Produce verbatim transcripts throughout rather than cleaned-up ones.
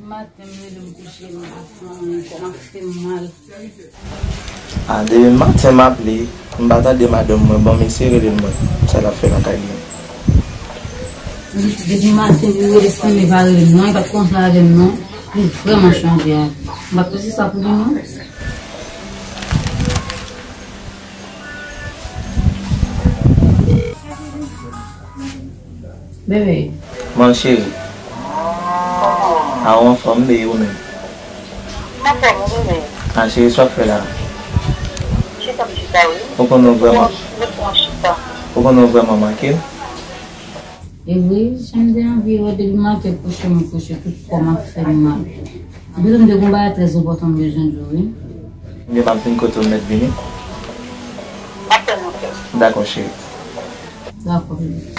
Maten, m leve m kouche, m pa fè anyen, kò m ap fè m mal. A, depi maten m ap li, m pa tande madanm mwen, bon, mesye rele m mwen, sa l ap fè nan kay li. Depi maten, li rele, fanmi pa rele m non, li pa t konsa avè m non. Li vrèman chanje a. M pa t wè se sa pou li non. Bebe. Bon, cheri. A, ou anfòm, bebe, ou menm? Mwen anfòm, wi, bebe. A, cheri, sa w ap fè la? Chita, m chita, wi. Ou konnen w vrèman, ou konnen w vrèman manke m. E vre, jan m te anvi wè depi maten kouche m kouche, tout kò m ap fè m mal. Bezwen m te gon bagay trè enpòtan m bezwen di w, wi. Ebyen, m ap vin kote w, m mèt vini. M ap tann ou, frè. Dakò, cheri. Dakò, bebe. Bebe.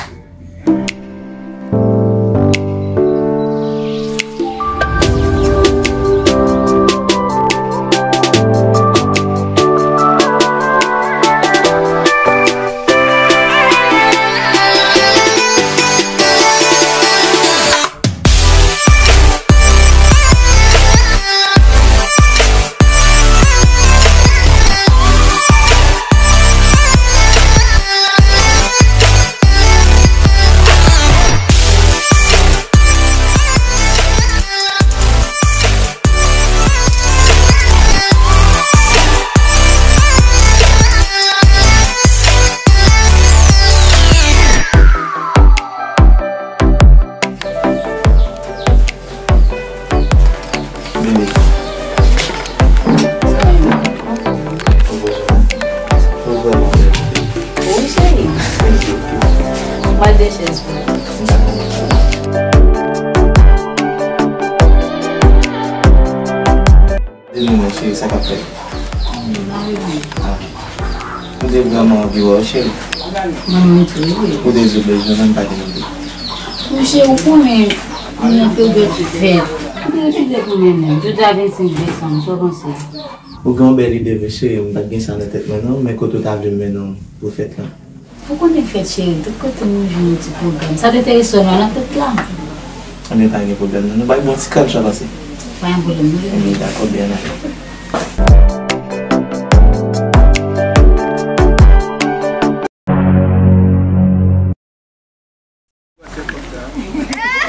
Wi, cheri. Mwen de chèz pou ou. Depi mwen, cheri, sa k ap fèt? Mwen mari mwen. A. Mwen te vrèman anvi wè w, cheri. Mwen menm tou, wi. Ou te di w bezwen mwen, m pa te mande. Monchè, ou konnen, mwen nan peryòd fèt. Ou te refize pou mwen menm. Jodi a vennsenk desanm, sa w panse? Ou gen yon bèl ide vre, cheri, m pa t gen sa nan tèt mwen, non, men kote w ta vle m mennen w pou fèt lan? Ou konnen fèt, cheri, tout kote moun jwenn yon ti pwogram. Sa te enterese w nan tèt la? Ebyen, pa gen pwoblèm, non. Nou bay bon ti kran, sa pase. Pa gen pwoblèm, non. Ebyen, dakò, byen ale.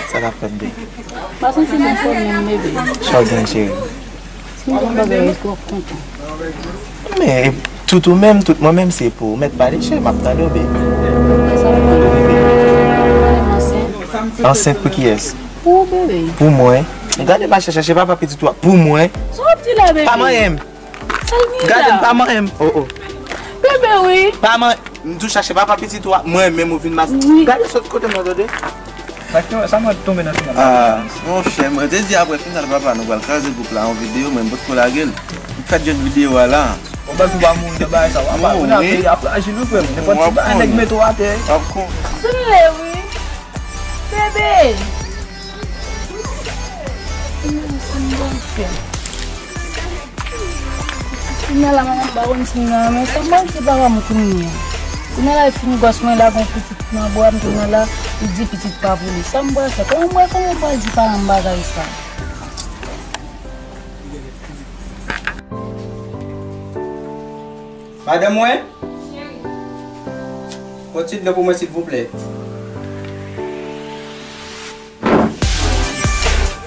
Sa k ap fèt, bebe? Pa santi m anfòm menm, bebe. Sa w gen, cheri? Si m gen yon bagay, èske w ap kontan? Men, tout ou menm, tout mwen menm, se pou ou. Mèt pale, cheri, m ap tande w, bebe. Sa w ap pale, bebe? Mwen ansent. Ansent pou kiyès? Pou ou, bebe. Pou mwen? Gade, m pa chèche, chèche papa pitit ou a. Pou mwen? Sa w ap di la, bebe? Pa manyen m. Sa l gen la? Gade, m pa manyen m. Oh, oh. Bebe, wi. Pa manyen m. M tou chache papa pitit ou a, mwen menm ou vin mas. Wi. Gade sot kote m nan, tande. Sa k te, sa mwen tonbe nan final la. Ah, monchè, mwen te di apre final papa, nou pral kraze gwoup la, yon videyo, mwen m potko lage l. M fèk jwenn videyo a la. Ou pa tou pa mouri nan bagay sa, papa. Non, wi. Ou nan peyi a frajil, wi, frè m. Nenpòt ti bagay, nèg mete w atè. W ap konnen. Sou le, wi. Bebe. Kounye a la, madanm pa konn si m nan renmen sa. Mwen se papa m kounye a. Kounye a la, li fin gwòs mwen, lage yon pitit nan bra m, kounye a la, li di pitit pa pou li. Sa m pral fè? Kòman m pral, kòman m pral di paran m bagay sa? Madanm mwen? Cheri. Yon ti dlo pou mwen, silvouplè.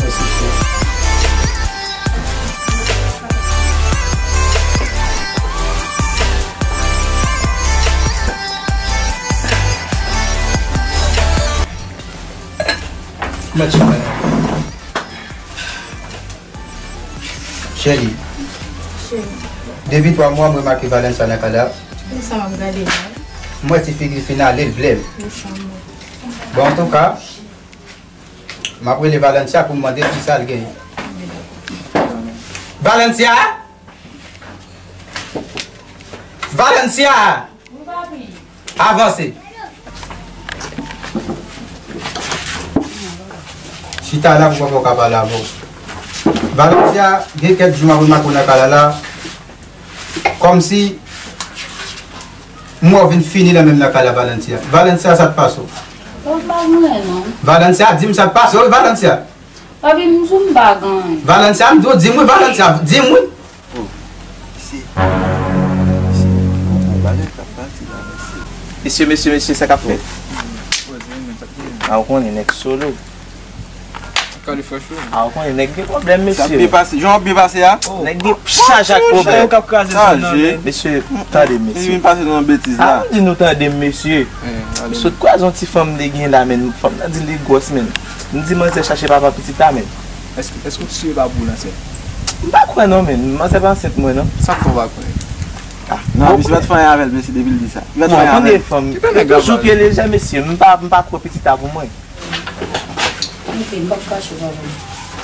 Mèsi, cheri. Mèsi, mèsi. Cheri. Cheri. Depi twa mwa, mwen remake Valencia nan kay la. Kisa w ap gade la? M wè ti figi l fin ale, l blè m. Mechan mwen. Bon, antouka, m ap rele Valencia pou m mande l kisa l genyen. Valencia! Valencia! Wi, papi. Avanse. Chita la pou papa w ka pale avè w. Valencia, gen kèk jou m ap remake w nan kay la la. Kòmsi m wè w vin fini la menm nan kay la, Valencia. Valencia, sa k pase w? Bon, m pa konn non. Valencia, di m sa k pase w, wi, Valencia. Papi, m sou m pa gen anyen. Valencia, m di w, di m wi, Valencia, di m wi. Oh, mesye. Mesye, gon bagay k ap pase la, mesye. Mesye, mesye, mesye, sa k ap fèt? A, ou konnen nèg solo. Kali fresh wi. A, ou konnen nèg gen pwoblèm, mesye. Sa ap byen pase. Jan w ap byen pase a? Nèg gen chaj ak pwoblèm. Yo k ap kraze zòn nan, men. Mesye, tande, mesye. Li vin pase nan betiz la. A, m di nou tande, mesye. M sot kwaze yon ti fanm li gen la, men fanm nan di li gwòs, men. M di manzè chache papa pitit la, men. Èske, èske w si e pa pou w ansent? M pa kwè non, men. Manzè pa ansent mwen, non. Sa k fè w pa kwè? A, non, misye pa t fè anyen avè l, mesye, depi l di sa. Li pa t fè anyen avè l. Bon, tande fanm. Li toujou pye lejè, mesye. M pa, m pa kwè pitit la pou mwen. Anfen, m p ap kache w, papa.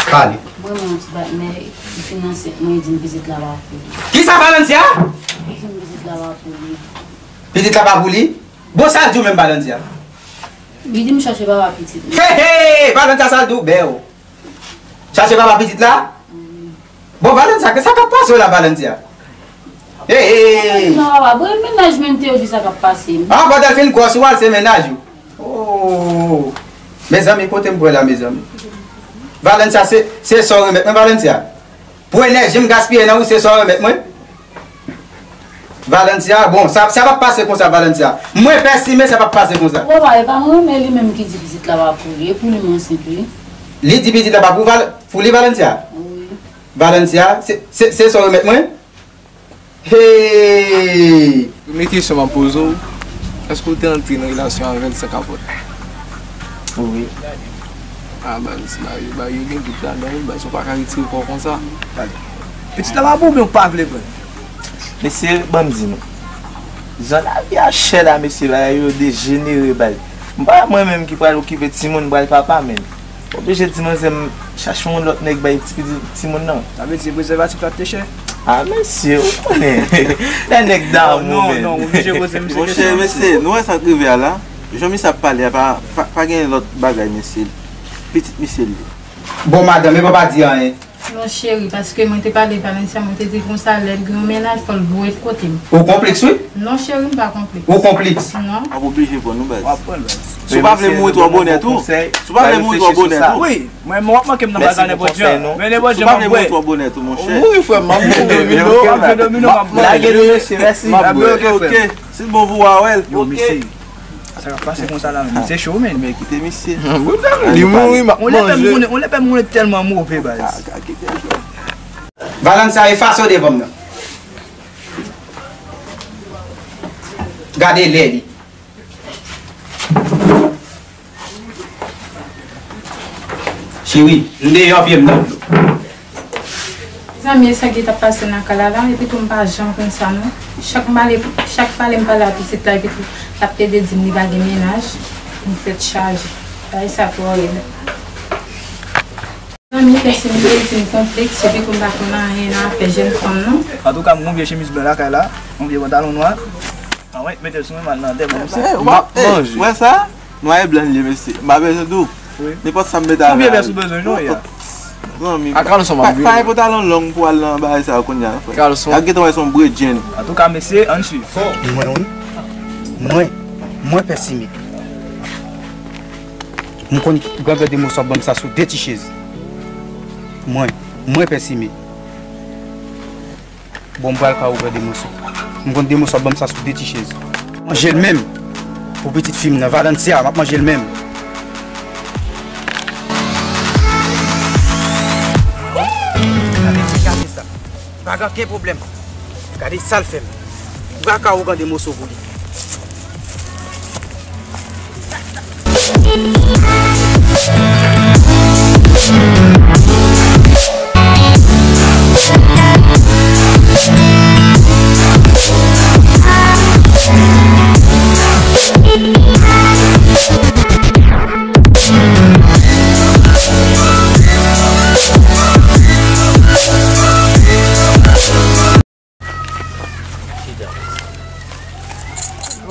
Pale. Mwen, mwen, yon ti patnè, li fin ansent mwen, li di m pitit la pa pou li. Kisa, Valencia? Li di m pitit la pa pou li. Pitit la pa pou li? Bon, sa l di w menm, Valencia? Li di m chache papa pitit mwen. Hey, hey, Valencia, sa l di w, bèw? Chache papa pitit la? Bon, Valencia, sa k ap pase w la, Valencia? Hey, hey, hey, hey. Non, papa, bon, mennaj mwen te yo di sa k ap pase. A, pandan l fin gwòs ou al se mennaj ou. Oh. Mezanmi, kote m pran la, mezanmi? Valencia, se, se sa w remèt mwen, Valencia? Pou enèji m gaspiye nan ou, se sa w remèt mwen? Valencia, bon, sa, sa p ap pase konsa, Valencia. Mwen pèsime, sa p ap pase konsa. Papa, e pa mwen, men li menm ki di pitit la pa pou li, e pou li m ansent, wi. Li di pitit la pa pou Val-, pou li, Valencia? Wi. Valencia, se, se, se sa w remèt mwen? Hey! Premye kesyon m ap poze w, èske w te antre nan relasyon avè l san kapòt? Wi. A, baz, baz, baz, yo gen dout ladan wi, baz, ou pa ka retire kò w konsa. Gade. Pitit la pa bon, men ou pa vle pran. Mesye, ban m di nou. Jan lavi a chè la, mesye, bagay yo dejenere, baz. M pa mwen menm ki pral okipe timoun, m pral papa, men. Oblije di manzè m chache yon lòt nèg bay ti pitit timoun nan. Sa vle di se prezèvatif la te chè? A, mesye, ou konnen. Lè nèg damou, non, men. Non, oblije poze misye kesyon. Monchè, mesye, nou wè sa k rive a la? Jan misye ap pale a, pa, pa, pa gen lòt bagay, mesye. Pitit misye l ye. Bon, madanm, e papa di anyen. Non, cheri, paske mwen te pale Valencia, mwen te di konsa, lè l gen yon mennaj, fò l voye l kote m. Ou konpliks, wi? Non, cheri, m pa konpliks. Ou konpliks? Non. W ap oblije pran nou, baz. W ap pran l, baz. Si w pa vle mouri twò bonè tou. Si w pa vle mouri twò bonè tou. Wi, mwen, mwen w ap manke m nan bagay nenpòt jan. Men nenpòt jan m ap bwè. Si w pa vle mouri twò bonè tou, monchè. Wi, frè m, m ap jwe domino, m ap jwe domino, m ap bwè. Lage nou, mesye, mèsi. M ap bwè, ok, ok. Si l bon pou w a wè l. Yo, mesye. Sa k ap pase konsa la menm? Misye cho, men. Men kite misye. Li mouri, m ap manje. On lè pè m, on lè pè m tèlman move, baz. Ka, ka kite l jwe. Valencia efase w devan m nan. Gade lè li. Cheri, m deyò, pye m nan dlo. Mezanmi, e sa ki t ap pase nan kay la la, epi tou m pa janm konn sa non. Chak m pale, chak pale m pale a pitit la, epi tou l ap plede di m li pa gen mennaj, m tèt chaje. Bagay sa twò rèd. Mezanmi, pèsonn yo di m konpliks, epi tou m pa konn anyen nan afè jèn fanm non. Antouka, m gon vye chemiz blan lakay la, yon vye pantalon nwa. Anwèt, mete l sou mwen, m al nan dèyè, bon, misye. M ap manje. Wè sa? Nwa e blan l ye, mesye. M pa bezwen di w. Wi. Nenpòt sa m mete avè a. Konbyen pès ou bezwen, non, ya? Zanmi, pa, pa gen pantalon long pou al nan bagay sa yo kounye a, frè. Y ap gentan wè se yon bredjenn. Antouka, mesye, ann swiv. Mwen, wi. Mwen, mwen pèsime. M konn grangè de moso ap ban m sa sou de ti chèz. Mwen, mwen pèsime. Bon, m pral ka ouvè de moso. M konn de moso ap ban m sa sou de ti chèz. Manje l menm. Pou pitit fi m nan, Valencia, m ap manje l menm. Gade, gade sa. Pa gen okenn pwoblèm. Gade sa l fè m. M pral ka ouvè de moso pou li.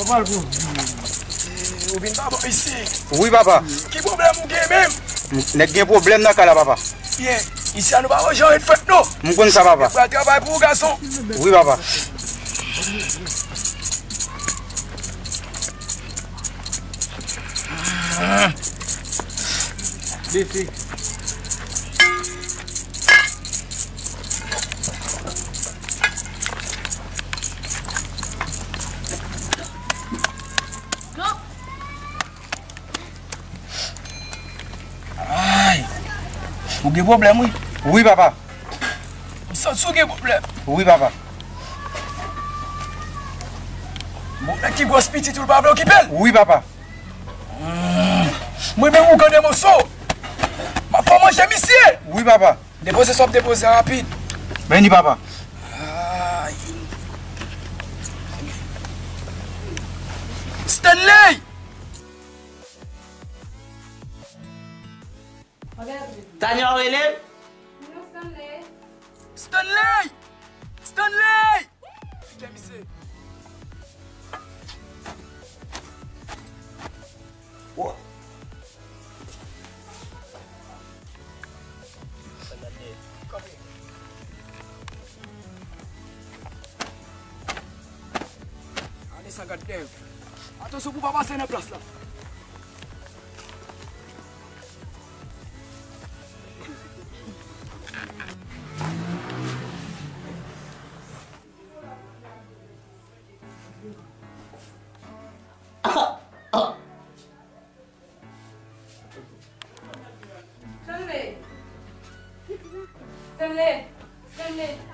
Papa l pou. Ou vin papa isi. Wi, papa. Ki pwoblèm ou gen menm? Nèg gen pwoblèm nan kay la, papa. Byen, isi a nou pa wè jan ret fèt non. M konn sa, papa. Nèg pral travay pou ou, gason. Bebe. Ou gen pwoblèm, wi. Wi, papa. M santi w gen pwoblèm. Wi, papa. Bon, nèg ki gwòs pitit ou, l pa vle okipe l. Wi, papa. Hmm. Mwen menm ou gande moso. M ap fè w manje misye. Wi, papa. Depoze sa w ap depoze a rapid. Beni, papa. Ay. Stanley! Tanya w rele m? Non, Stanley. Stanley! Stanley! Kite misye. Wo. Ale sa gad dèyè. Atansyon pou w pa pase nan plas la. Stanley! Stanley! Stanley!